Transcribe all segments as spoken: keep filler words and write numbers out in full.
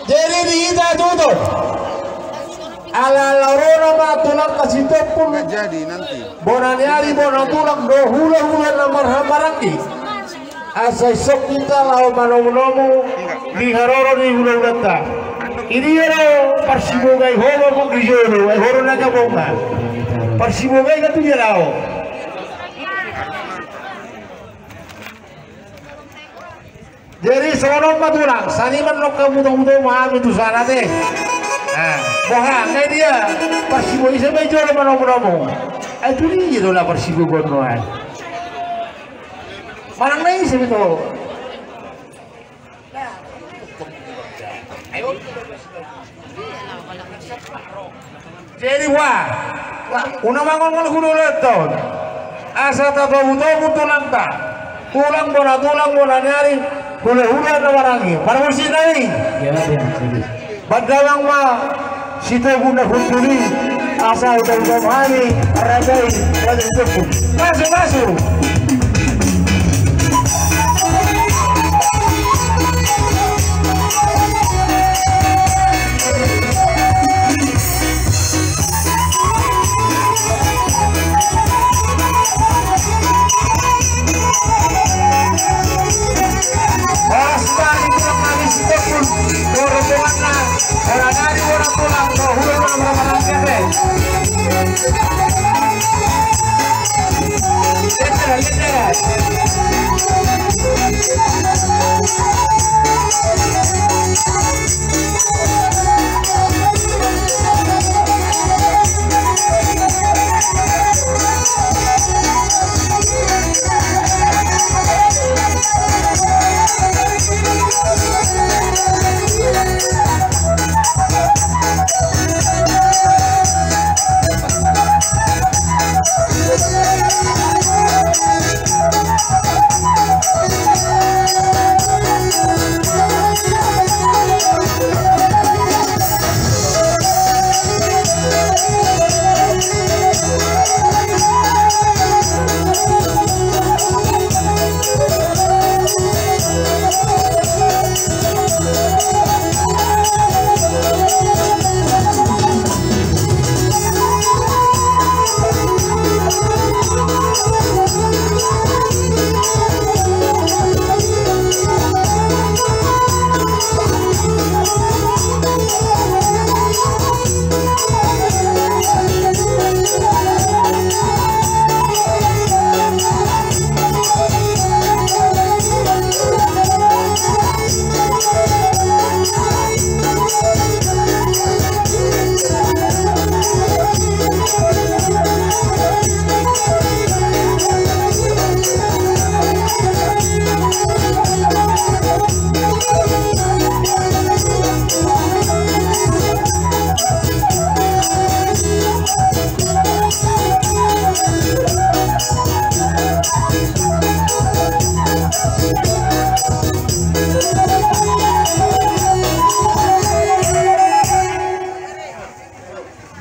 Jadi di hita tutu, ala-ala ro nama tulangta Sitompul, jadi nanti bona ni ari, bona tulang dohot hulahula na marhahamaranggi. Asa isok hita laho manomunomu di haroro ni hulahulanta. Idia do parsibogai ho ma pung di jolo, ai ho do na gabongan. Parsibogai na tu dia laho. Jadi songon on ma tulang, saniman nongka muto-muto ma hami tu sana te. Boha, ngai dia parsibogai, sai ma i jolo manomunomu. Ai tu dia do na parsibogai nuaeng. Manang na ise be to. Jadi boha, unang mangolngol hulahulanta on. Asa tatogutogu tulangta, tulang bona tulang bona ni ari, hulahula na marhahamaranggi. Parmusik nami. Pandamang ma sitogu na hundul i, asa ita ujam hami, raja i, raja sitogu. Masuk, masuk.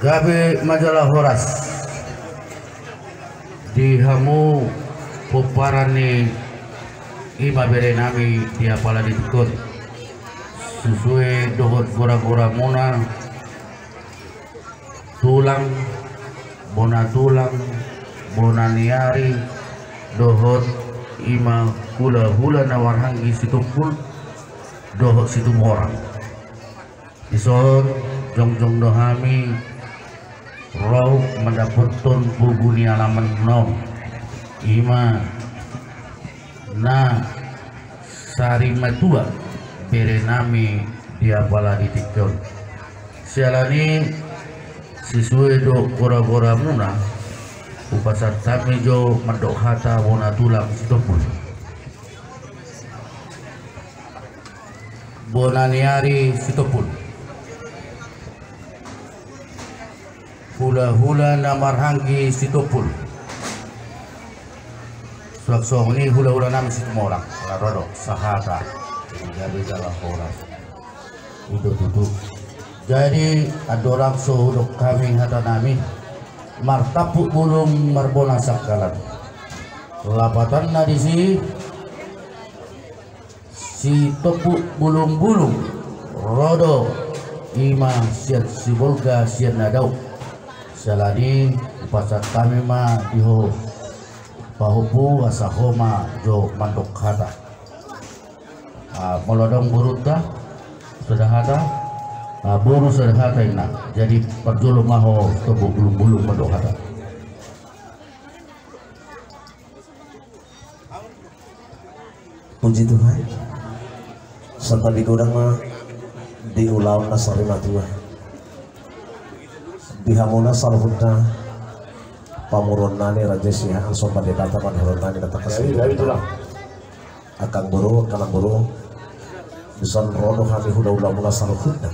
Gabe ma jala horas di hamu pomparan ni ima bere nami di apala di tingki on. Sesuai dohot gora-goramuna, tulang, bona tulang, bona ni ari, dohot ima hula-hula na marhahamaranggi Sitompul dohot Situmorang. Dison jongjong do hami ro mandapothon bogu ni alaman on, ima na sari matua bere nami di apala di tingki on. Siala ni sesuai do gora-goramuna, hupasahat hami jo mandok hata bona tulang Sitompul. Bona ni ari Sitompul. Hula-hula na marhahamaranggi Sitompul. Suang songon i hula-hula nami Situmorang. Ala ro do sahata. Gabe jala horas. I do tutu. Jadi andorang so hudok hami hata nami, martampuk bulung marbona sangkalan. Lapatanna disi, sitompuk bulung-bulung Ro do, ima sian Sibolga sian na dao. Siala ni i pasahat hami ma di ho pahompu asa ho ma jo mandok hata. Ah, molo adong borunta sada hata, ah, boru sada hata inna. Jadi parjolo ma ho tombuk bulung-bulung mandok hata. Puji Tuhan. Santabi godang ma di ulaon na sarimatua. Di hamuna saluhutna pamoruon nami raja i, siahaan somba Debata, pamoruon nami na tangkas. Angka amangboru, angka namboru, dison ro do hami hulahula muna saluhutna.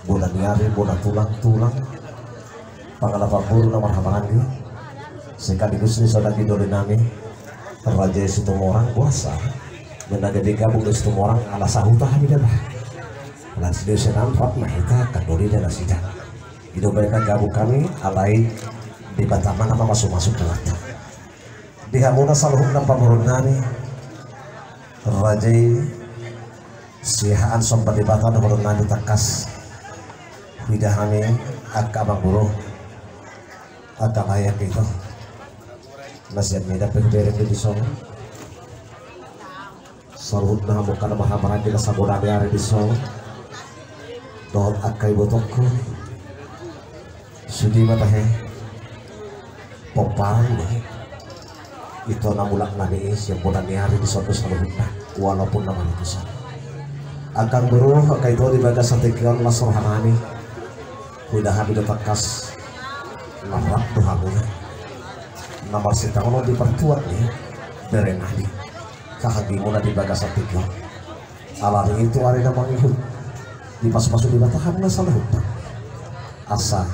Bona ni ari, bona tulang, tulang pangalapan boru na marhahamaranggi. Sekaligus ni songon i doli nami raja i Situmorang, boasa? Molo na gabe gabung do Situmorang ala sahuta hami da bah. Ala sido senam rap na hita angka doli da nasida. I do baen na gabung hami, alai Debata ma na mamasumasu hita. Di hamuna saluhutna pamoruon nami raja i, siahaan somba Debata dohonon nami tangkas. Huida hami angka amangboru, angka lae, angka ito na sian mida pe hubereng dison. Saluhutna hamu angka na marhahamaranggi na sabodari ari dison dohot angka ibotongku. Sude ma tahe pomparan do i. Ito na mulak nami i sian bona ni ari dison do saluhutna, walaupun na maratusan. Angka amangboru, angka ito, di bagasan tingki on las roha nami. Huida hami do tangkas na rap do hamuna na marsitangonon di partuat ni bere nami, haha, di hamuna di bagasan tingki on. Alani i tu ari na mangihut, dipasupasu Debata hamuna saluhutna. Asa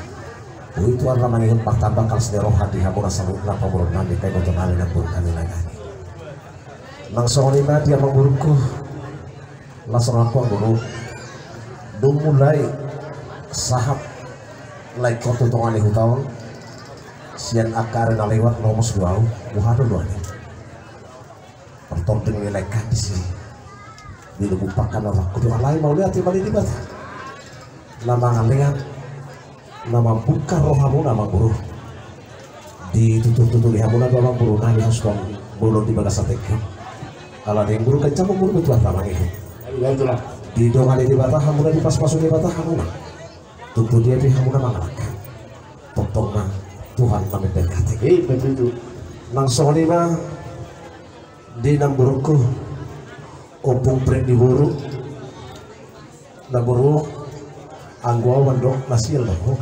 boi tu ari na mangihut martamba las ni roha di hamuna saluhutna pamoruon nami, angka iboto nami, namboru nami na dao. Nang songon i ma di amangborungku, las rohangku amangboru. Dung mulai sahat lae ho tu tonga ni huta on, sian angka ari na lewat, lomos do ahu, boha do luani. Partording ni lae ho disi di lubuk pakka na rangkutu, alai mauliate ma di Debata na mangalean, na mambuka rohamuna amangboru. Dituturtutur di hamuna do amangboru nami, hasuhuton bolon di bagasan tingki on. Alani i amangboru, ganjang ma amangboru tu ari na mangihut. Didongani Debata hamuna, dipasupasu Debata hamuna. Tung tu dia pe hamuna mangalangka, tongtong ma Tuhan na memberkati. Nang songon i ma di namborungku, ompung prik ni boru, namboru, anggo ahu mandok na sial do ho.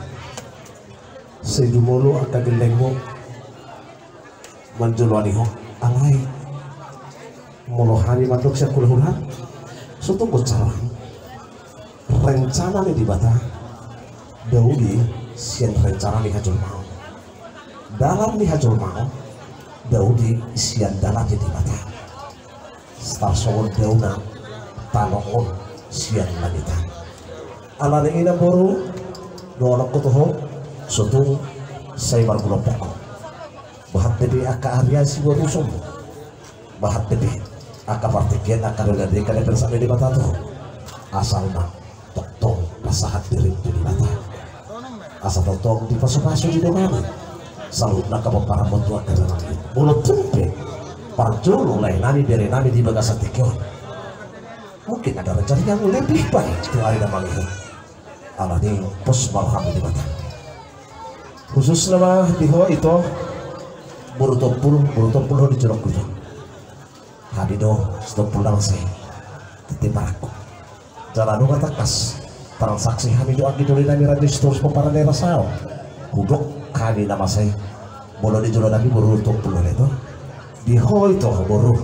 Sai jumolo angka gellengmu manjoloani ho. Alai molo hami mandok sian hulahula, so tung goncar roham. Rencana ni Debata daudi sian rencana ni hajolmaon. Dalan ni hajolmaon daudi sian dalan ni Debata. Tarsongon daona tano on sian langit an. Alani i namboru, dohononku tu ho, so tung sai margulompak ho. Bahat dope angka ari siboruson, bahat dope angka partingkian, angka dongan, angka na dipersada Debata tu ho. Asal ma tongtong pasahat dirim tu Debata. Asa tongtong dipasupasu, didongani saluhutna angka pomparanmu tu angka na mangihut. Molo tung pe parjolo lae nami, bere nami di bagasan tingki on, mungkin ada rencana yang lebih baik tu ari na mangihut. Alani i pos ma roham di Debata. Khususna ma di ho ito, boru Tompul, boru Tompul ho di jolongku ito. Hami do Sitompul na masa i, titi parangku. Jala nunga tangkas transaksi hami jo anggi doli nami Raja Sitorus pomparan ni Rasaon. Hudok hami na masa i. Molo di jolo nami boru Tompul do ito. Di ho ito boru,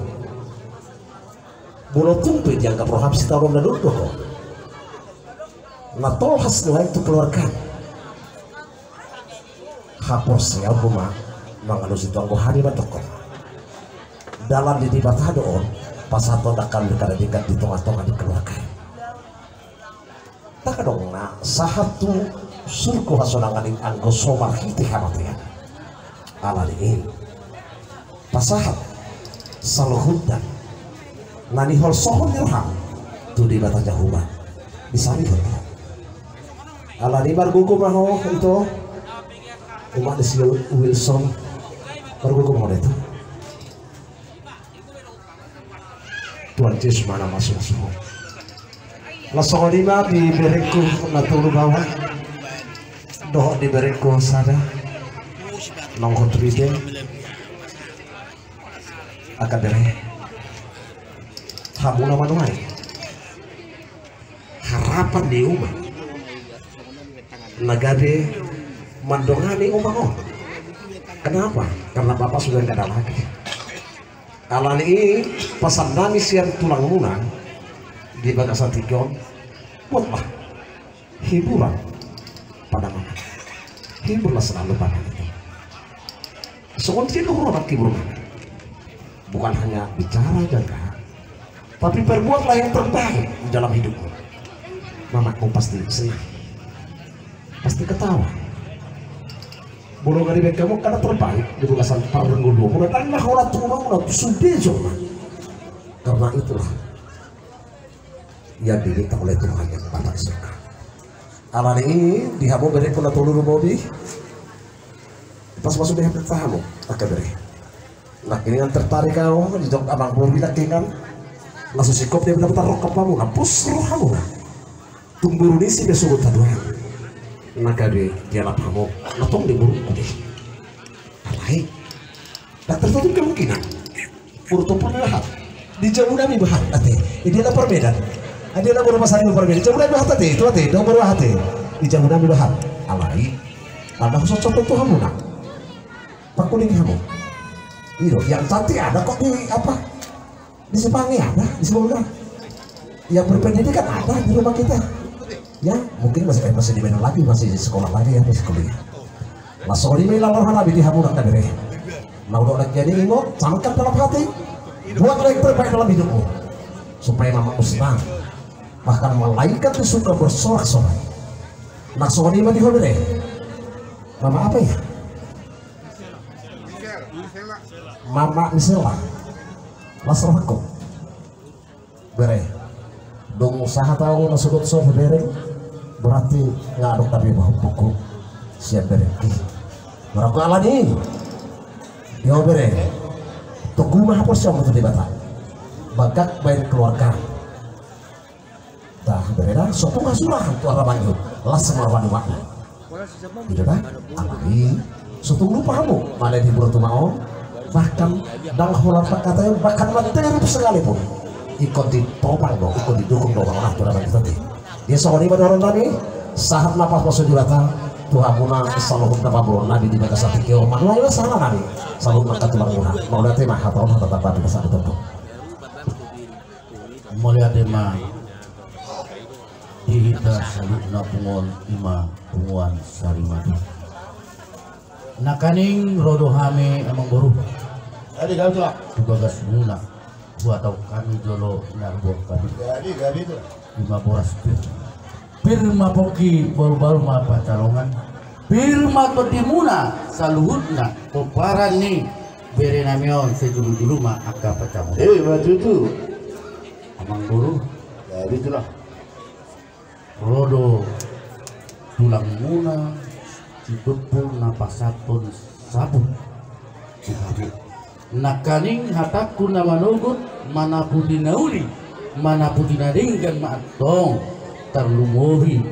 molo tung pe dianggap roham sitaonon na dulu do ho, na tolhas do ahu tu keluarga. Haporseaonku ma mangalusi tu anggo hami mandokkon. Dalan ni Debata do on, pasahathon angka na denggan di tongatonga ni keluarga i. Ndang adong na sahat tu surgo hasonangan i anggo so marhite hamatean. Alani i pasahat saluhutna na niholsohon ni roham tu Debata Jahowa. Bisa ribet. Alani margogo ma ho, ito. Umak ni si Wilson. Margogo ma ho, ito. Tuhan Jesus ma na masumasu ho. Laos songon i ma di berengku na tolu baoa dohot di berengku sada. Nongkot ride. Angka bere. Hamu na manuai. Harapan ni umak na gabe mandongani umak on. Kenapa? Karena bapak sudah nggak ada lagi. Alani i, pasan nami sian tulangmuna di bagasan tingki on, buatlah hiburan pada mama. Hiburlah selalu pada itu. Songon dia dong orang hibur mama. Bukan hanya bicara jaga, tapi perbuatlah yang terbaik di dalam hidupmu. Mamamu pasti senang, pasti ketawa. Molo gari bengkamu kada terbaik di bagasan pargulu. Molo dang na holan tu rumah, molo tu sude joma. Karena itulah yang diminta oleh Tuhan yang Bapa di surga. Alani i, di hamu berengku na tolu baoa i. Pas masuk di hamu, angka bere. Nangkiningan tertarik au, didok amang boru i nangkiningan. Langsung singkop dia mendapatkan rongkap hamu, na pos rohamuna. Tung boru ni si besogot haduan. Na gabe dialap hamu, na tong di borungku do i. Alai. Dang tertutup kemungkinan. Boru Tompul ni bahat. Di jabu nami bahat, ate. Dia na parmedan. Dia na boru Pasaribu parmedan. Jabu nami bahat, ate. Itu, ate. Dang boru bahat, ate. Di jabu nami bahat. Alai. Tanda khusus contoh tu hamuna. Pakuling hamu. Iyo, yang cantik ada kok di apa? Di Sepang ada, di Sebolga. Yang berpendidikan ada di rumah kita. Ya, mungkin masih, eh, masih di Medan lagi, masih di sekolah lagi ya, masih kuliah. Laos songon i ma i laho hami di hamu angka bere. Na hudok nangkin i, ingot, camkan dalam hati. Buatlah yang terbaik dalam hidupmu. Supaya mamamu senang. Bahkan malaikat di surga bersorak-sorai. Na songon i ma di ho bere. Mama apa ya? Mama Misela. Laos rohangku. Bere. Dung sahat au na sudut so bereng. Berarti nga adong tapi bahupukku. Sian berengki. Berarti alani. Yo bere. Togu ma haporseaonmu tu Debata. Bagak baen keluarga. Dah, bere da, sotung hasurahan tu ara bangihut, las marwani wani. Gitu dah, alai, sotung lupa hamu, mana di burut rumah on, bahkan, dang holan pangkataion, bahkan materi sekalipun. Ingkon ditopang do, ingkon didukung do, bang, nah, tu ara bangihut tadi. Dia songon i ma dohonon nami, sahat ma pas masuk jurata, tu hamuna saluhut na pamoruon nami di bagasan tingki on, manang lain sahala nami, saluhut ma angka tulangmuna, mauliate ma, hata on, hata tamba di bagasan tingki on. Mauliate ma di hita saluhutna punguan i ma punguan Sarimadu. Nangkaning ro do hami amang boru. Jadi kau tu lah. Tu bagasmuna. Huhatahon hami jolo na huboan hami. Jadi, jadi tu. I ma boras pir. Pir ma pongki, bahulbahul ma pansalongan. Pir ma tondimuna saluhutna pomparan ni bere nami on, sijulujulu ma angka pansamotan. Eh, ma tutu. Amang boru. Ya, itulah. Ro do tulangmuna si Tumpul na pasahathon saput tu hami. Nangkaning hatangku na manogot, manaputi na uli, manaputi na denggan ma antong, tarlumobi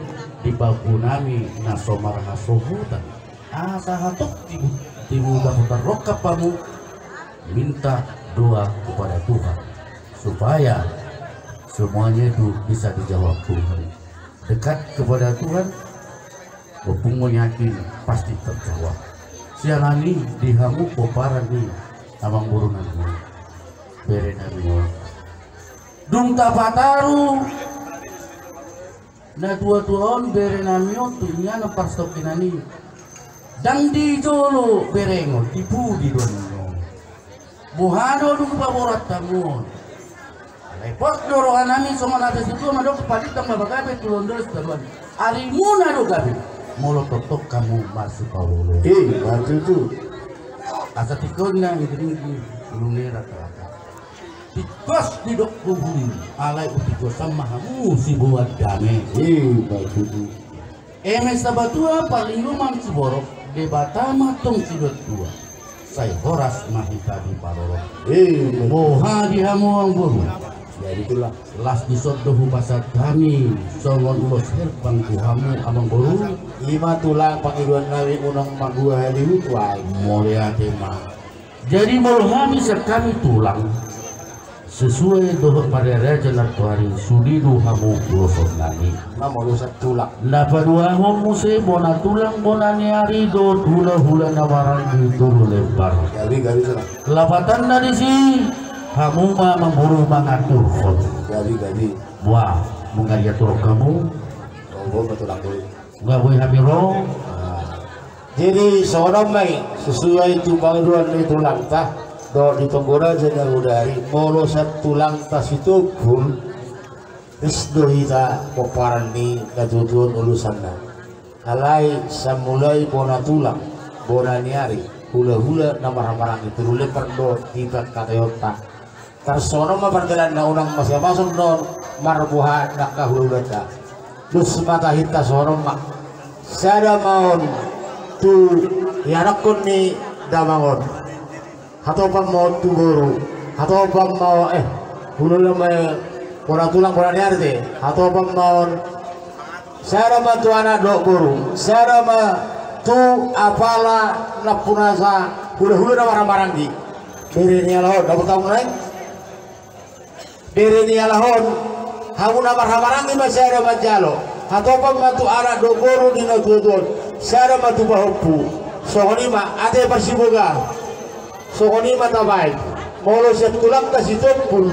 di pahompu nami na so marhasohotan. Asa hatop tibu, tibu dapotan rongkap hamu, minta doa kepada Tuhan supaya semuanya itu bisa dijawab Tuhan. Dekat kepada Tuhan, ompungmu yakin pasti terjawab. Sian hami di hamu pomparan ni amang boru nami, bere nami on. Dung tapataru natuatua on bere nami on tu inganan parstop inani. Dang di jolo berengon, di pudi do ninna. Boha do dung paborat hamu on. Repot do roha nami songon asa situa mandok palintang ma pagabe tu londo sitaruan. Arimuna do gabe. Molo tongtong hamu marsipaolo. Eh, ma tutu. Asa tingkonna hidingi lunera talaka. Tingkos didok bubuli, alai uti gosan ma hamu siboan dame. Ima tutu. Eme sabatua parlinggoman siborok, Debata ma tong siduatua. Sai horas ma hita diparorot. Ima tutu. Boha di hamu amang boru? Jadi tulang. Las dison do hupasahat hami songon ulos herbang tu hamu amang boru. Ima tulang pangidoan nami, unang mangua haliutu ai. Mauliate ma. Jadi molo hami sian hami tulang, sesuai dohot marriaria janartoari, sude do hamu uloson nami. Na molo sian tulang. Na paduahon muse bona tulang bona ni ari dohot hulahula na maranggi turu lembar. Gabe, gabe tulang. Lapatanna disi, hamu ma amang boru mangaturhon. Gabe, gabe. Boha, nunga diaturhon hamu? Ro ma tulang boi. Nunga boi hami ro. Jadi songon on ma i, sesuai tu pangidoan ni tulangta dohot ni tonggo raja na godang i, molo sian tulangta Sitompul, ris do hita pomparan ni natuatua on ulosanna. Alai sai mulai bona tulang, bona ni ari, hulahula na marhahamaranggi turu lembar do hita hataionta. Tarsongon on ma pardalanna, unang masiamason do marboha angka hulahulanta. Dos ma tahinta songon on ma. Sada ma on tu ianakkon ni damang on. Hatopan ma on tu boru. Hatopan ma on, eh, hulahula ma, bona tulang bona ni ari te. Hatopan ma on. Sada ma tu anak dohot boru, sada ma tu apala nampunasa hulahula na marhahamaranggi. Bere ni ala on, dapot hamu nai? Bere ni ala on, hamu na marhahamaranggi ma sada manjalo. Hatopan ma tu anak dohot boru ni natuatua on, sada ma tu pahompu. Songon i ma, ate parsiboga. Songon i ma tabaen. Molo sian tulangta Sitompul,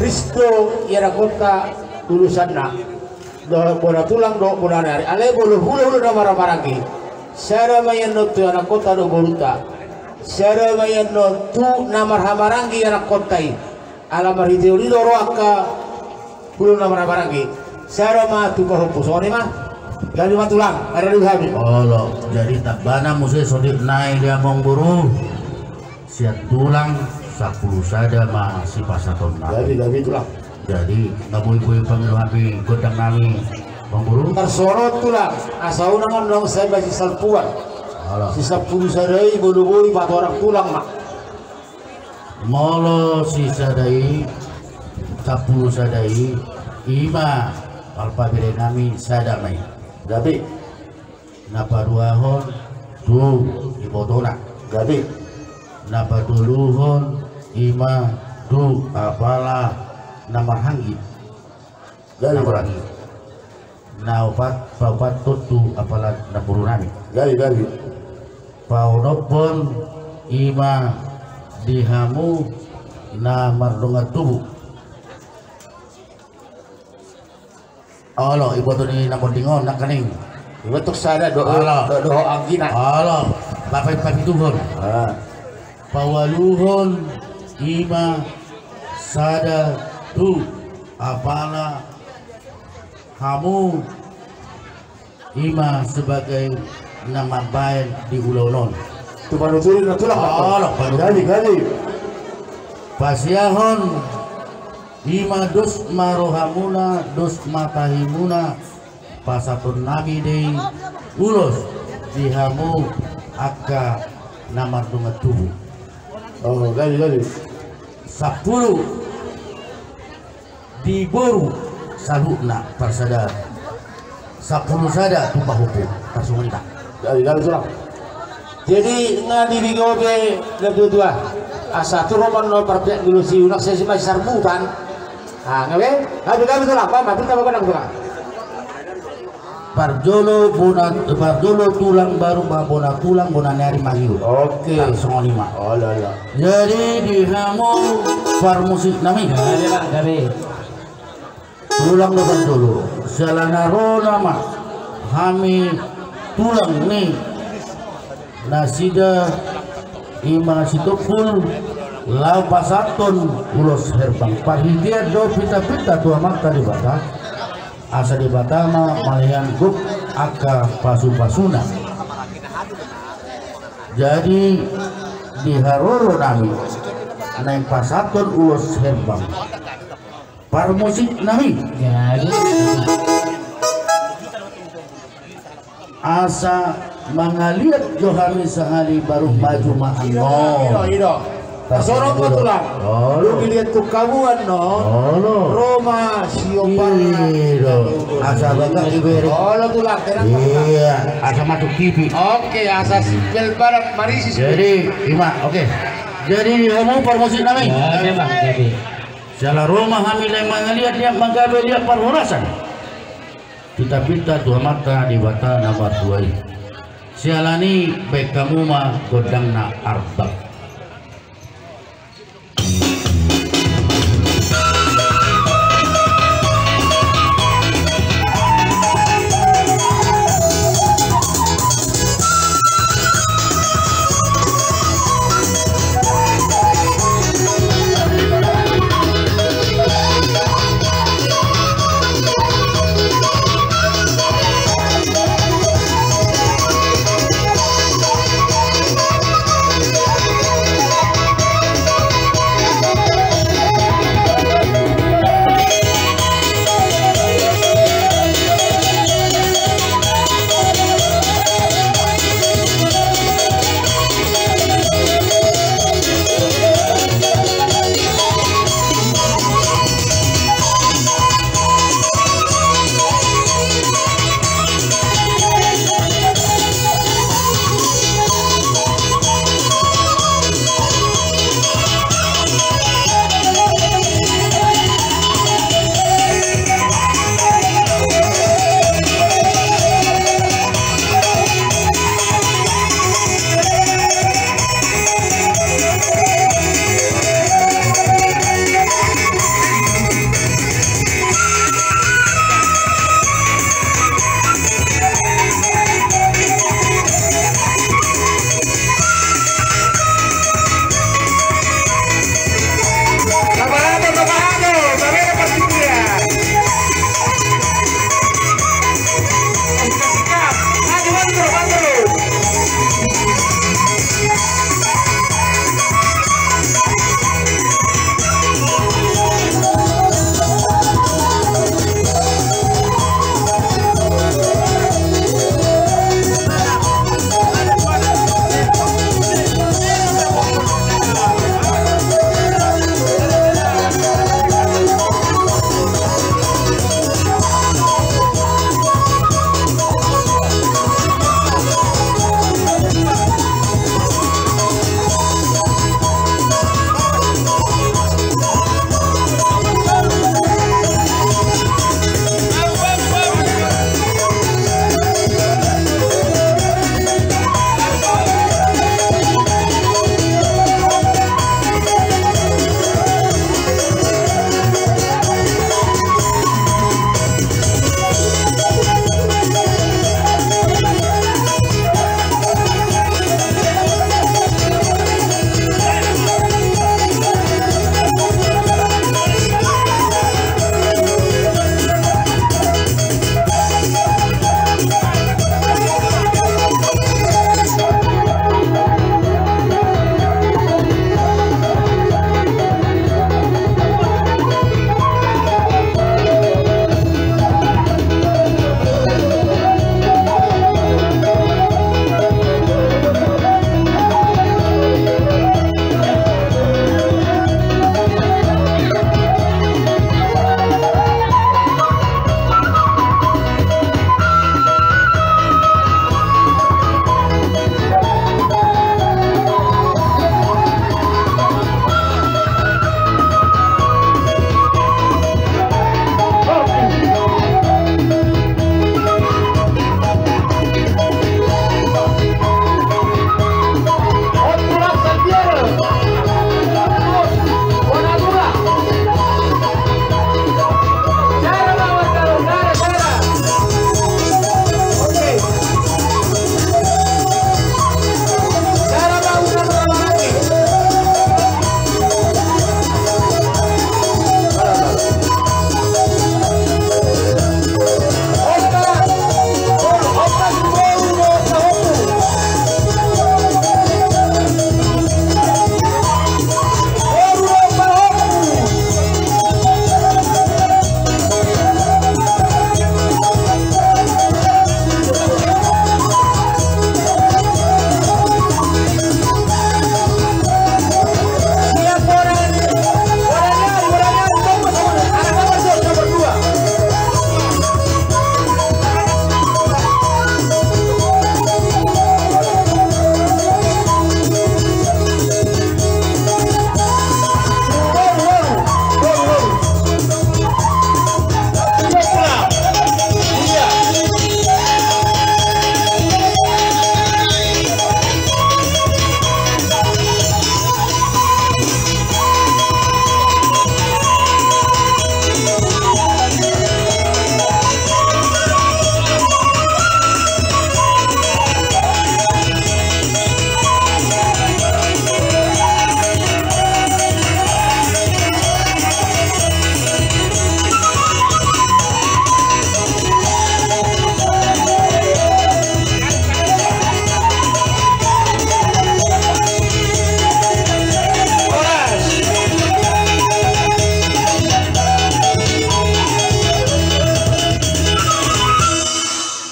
ris do ianakkonta ulosanna. Dohot bona tulang dohot bona ni ari. Alai molo hulahula na marhahamaranggi, sada ma i annon tu anakkonta dohot borunta. Sada ma i annon tu na marhahamaranggi anakkonta i. Ala marhite on i do ro angka hulahula na marhahamaranggi. Sada ma tu pahompu, songon i ma. Gabe ma tulang, maradu hami. Olo, jadi tambana muse sotik nai di amang boru. Sian tulang sampulu sada ma sipasahatonna. Gabe, gabe tulang. Jadi na boi-boi pangido hami gondang nami, amang boru. Tarsongon tulang, asa unang annon sai ma sisalpuan. Olo. Si sampulu sada i molo boi patorang tulang ma. Molo sisada i, sampulu sada i, ima alpa bere nami sada ma i. Gabe. Na paduahon tu ibotona. Gabe. Na patoluhon ima tu apala na marhahamaranggi. Gabe. Na marhahamaranggi. Na opat, paopathon tu apala namboru nami. Gabe, gabe. Paonomhon ima di hamu na mardongan tubu. Olo, iboto ni na monding on nangkaning. Iboto sada do, olo, do, dohot anggina. Olo, papai papituhon. Ah. Paualuhon ima sada tu apala hamu ima sebagai na mambaen di ulaon on. Tu panuturi na tulang. Olo, panuturi. Gabe, gabe. Pasiahon ima dos ma rohamuna, dos ma tahimuna, pasahaton nami do i ulos di hamu angka na mardongan tubu. Oh, gabe, gabe. Sampulu di boru saluhutna, parsada sampulu sada tu pahompu, tarsongon i ma. Gabe, gabe tulang. Jadi nga di bigo be na tuatua. Asa tu roman no parpiak dulu si unak sesi masih sarbutan. Ah, gabe, gabe, gabe tulang, paham, paham, paham, paham, paham. Parjolo bona, parjolo tulang baru ma bona tulang, bona ni ari ma hiu. Oke. Tarsongon i ma. Olo, olo. Jadi di hamu parmusik nami. Gabe, Bang, gabe. Tulang do parjolo. Siala na ro nama hami tulang ni nasida ima Sitompul laho pasahathon ulos herbang. Parhitean do pinta-pinta tu Amanta Debata. Asa Debata ma malean gok angka pasu-pasuna. Jadi di haroro nami naeng pasahathon ulos herbang. Parmusik nami. Jadi. Asa mangaliat jo hami sahali baru maju ma annon. Ido, ido. Tarsongon ma tulang. Dung diliat tu habuan annon. Ro ma siompar. Ido. Asa bagak dibereng. Olo tulang, tenang. Iya, asa masuk T V. Oke, asa simpel barat marisi. Jadi, ima, oke. Jadi di hamu parmusik nami. Siala ro ma hami lae mangaliat liat manggabe liat parhorasan. Pinta-pinta tu Amanta Debata na martua i. Siala ni baen hamu ma gondang na arbak.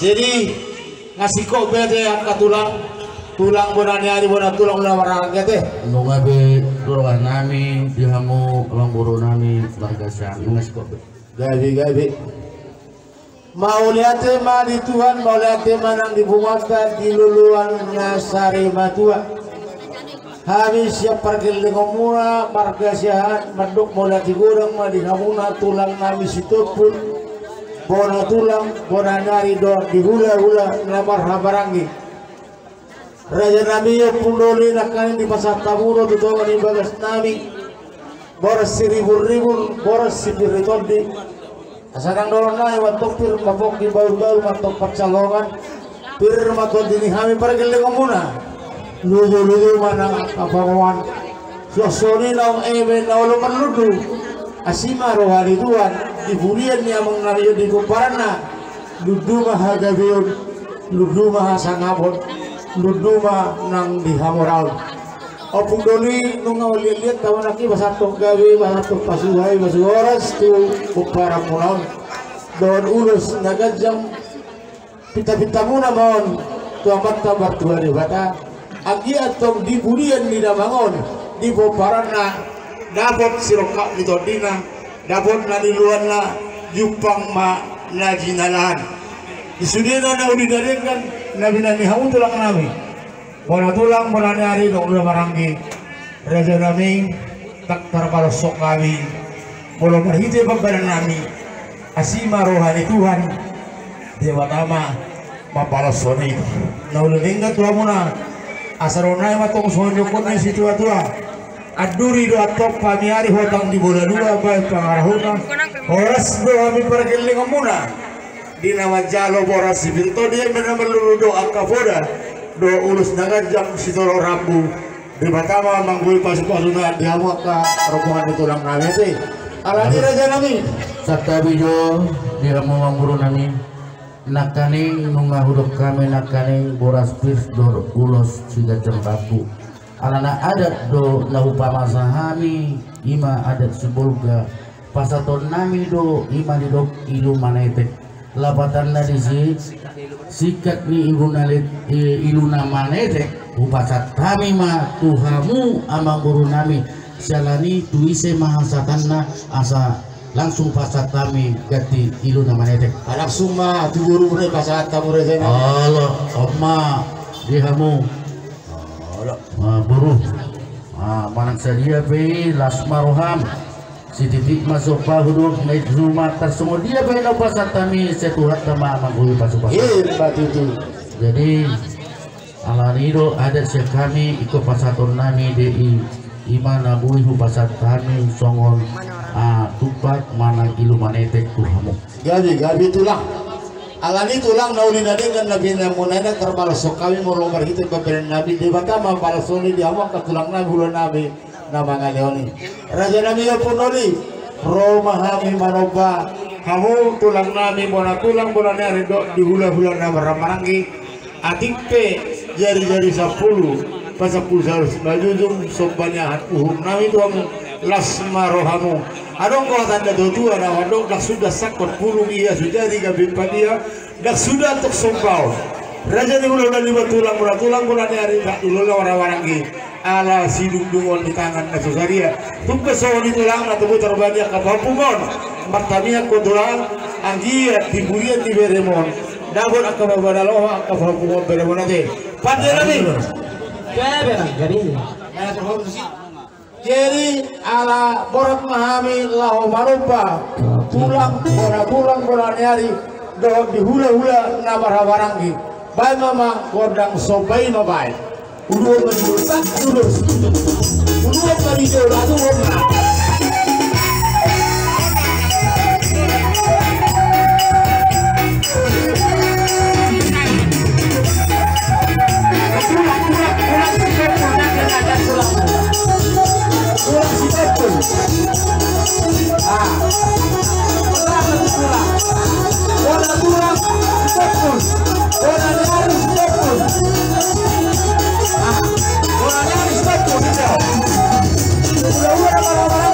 Jadi, nunga singkop be ate angka tulang, tulang bona ni ari, bona tulang na marhaha ate. Nunga be tu roha nami di hamu amangboru nami marga Siahaan, nunga singkop be. Gabe, gabe. Mauliate ma di Tuhan, mauliate ma nang di punguanta di loloan na sarimatua. Hami sian pargellengonmuna marga Siahaan mandok mauliate godang ma di hamuna tulang nami Sitompul, bona tulang, bona ni ari dohot di hulahula na marhahamaranggi. Raja nami, ompung doli, nangkaning dipasahat hamu do tu tonga ni bagas nami boras siriburribur, boras sipir ni tondi. Asa nang dohonon nami ma antong pir ma pongki, bahulbahul ma antong pansalongan, pir ma tondi ni hami pargellengonmuna. Lujuluju ma nang angka pangomoan. Suang songon i naung eme na olo marlundu, asi ma roha ni Tuhan di pudian ni amang nami on di pomparanna. Lundu ma hagabeon, lundu ma hasangapon, lundu ma nang di hamoraon. Ompung doli, nunga mangaliatliat hamu nangkin, pasahathon gabe, pasahathon pasupasu, pasuhoras tu pomparanmuna on. Dohot ulos na ganjang, pintapintamuna ma on tu Amanta Martua Debata. Anggiat antong di pudian ni damang on, di pomparanna, dapot sirongkap ni tondina, dapot na niluluanna, jumpang ma na jinalahan. Di sudena na uli na denggan na binahen ni hamu tulang nami, bona tulang, bona ni ari dohot hulahula marhahamaranggi, raja nami, ndang tarpaloshon hami molo marhite pambahenan nami. Asi ma roha ni Tuhan, Debata ma mampaloshon i. Na uli na denggan tu hamuna. Asa dohonon nami ma antong songon nidok ni situatua: Anduri do antong pamiari, hotang di bola dua bahen pangarahutna. Horas do hami pargellengonmuna di na manjalo boras sipir ni tondi, eme na marlundu dohot angka poda dohot ulos na ganjang sitolop rambu. Debata ma manggohi pasupasuna di hamu angka rombongan ni tulang nami ate. Alani, raja nami, santabi jo di hamu amangboru nami. Nangkaning nunga hudok hami nangkaning boras pir dohot ulos siganjang rambu. Alana adat do na hupamasa hami, i ma adat Sibolga. Pasahaton nami do i ma didok Ilu Manetek. Lapatanna disi, singkat ni Ilu na let-, i-, Ilu na Manetek, hupasahat hami ma tu hamu amangboru nami. Siala ni i, tu ise ma hasahatanna, asa langsung pasahat hami ganti Ilu na Manetek. Ah, langsung ma tu boru, boru, pasahat hamu, raja nami. Olo, on ma di hamu. Olo. Ah, boru. Ah, manang sadia pe i, las ma roham. Sititi ma somba hudok, na i juma tarsongon dia pe i na hupasahat hami, sai Tuhanta ma manggohi pasupasu. Emma tutu. Jadi, alani i do adat sian hami, ingkon pasahaton nami do i, i ma na boi hupasahat hami songon, ah, tumpak manang Ilu Manetek tu hamu. Gabe, gabe tulang. Alani tulang, na uli na denggan na binahenmuna i, ndang tarpaloshon hami molo marhite pambahenan nami, Debata ma mampaloshon i di hamu angka tulang nami, hulahula nami na mangalehon i. Raja nami, ompung doli, ro ma hami manomba hamu tulang nami, bona tulang, bona ni ari dohot di hulahula na marhahamaranggi. Atik pe jarijari sampulu pasampulu saur simanjujung, somba ni ahat uhum nami tu hamu, las ma rohamu. Adong do hata ni natuatua na mandok: Ndang suda sangkot pulung ia, sujadi gabe padia, ndang suda antong sombaon. Raja ni hulahula, bona tulang, bona tulang, bona ni ari dohot hulahula na marhahamaranggi. Ala sidungdungon ni tangan na so sadia. Tung pe songon i tulang, na tubu tarbani angka pahompuhon. Martamiang ho tulang, anggiat di pudian ni beremon dapot angka parbadaloha angka pahompuhon beremon ate. Pande nami. Jadi ala borat ma hami laho manomba tulang, bona tulang, bona ni ari dohot di hulahula na marhahamaranggi. Baen ma gondang somba i ma baen. Uduhon ma di jolo, uduhon ma di jolo, uduhon ma. Ulang, ulang, ulang, ulang, ulang. Ah. Ulang, ulang. Ulang, ulang. Stop pun. Ulang, ulang, stop pun. Ah. Ulang, ulang, stop pun. Ulang, ulang, ulang, ulang.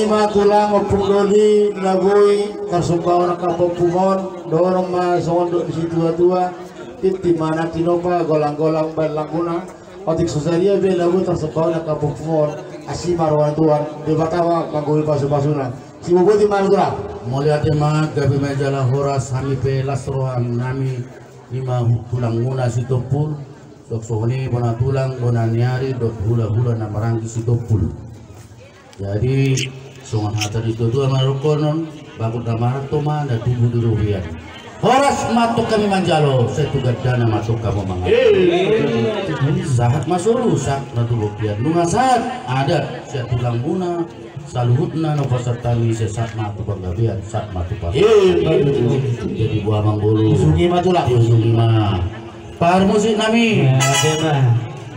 Ma tulang, ompung doli na boi tarsomba on angka ompung on, dohonon ma songon dok ni situatua: Tintin ma na tinopa, golanggolang baen langkuna. Otik so sadia be na boi tarsomba on angka ompung on, asi ma roha ni Tuhan, Debata ma manggohi pasupasuna. Siboboti ma tulang. Mauliate ma, gabe ma jala horas, hami pe las rohanami, i ma tulang muna Sitompul. Songon i bona tulang, bona ni ari dohot hulahula na maranggi Sitompul. Jadi songon hata ni situatua ma dohonon: Bagot na marhalto ma na tubu di robean. Horas ma tong hami manjalo, sai tu gandana ma tong hamu mangalap. Sahat ma solu, sahat ma tu bontean. Nunga sahat adat sian tulang muna, saluhutna na hupasahat hami, sai sahat ma tu panggabean, sahat ma tu parhorasan. Jadi boha amang boru? Diusungi ma tulang. Diusungi ma. Parmusik nami.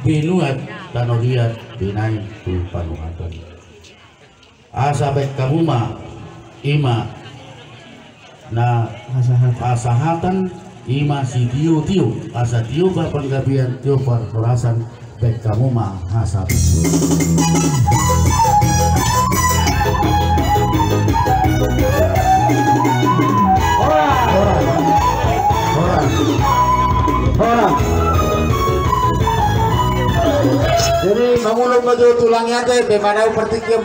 Binuat tano liat, binaen tu panuhatan. Asa baen hamu ma, i ma na hasahatan, i ma sitiotio, asa tio ma panggabean, tio parhorasan. Baen hamu ma hasahatan. Jadi mangulon ma jo tulang i ate, pe manau partingkian.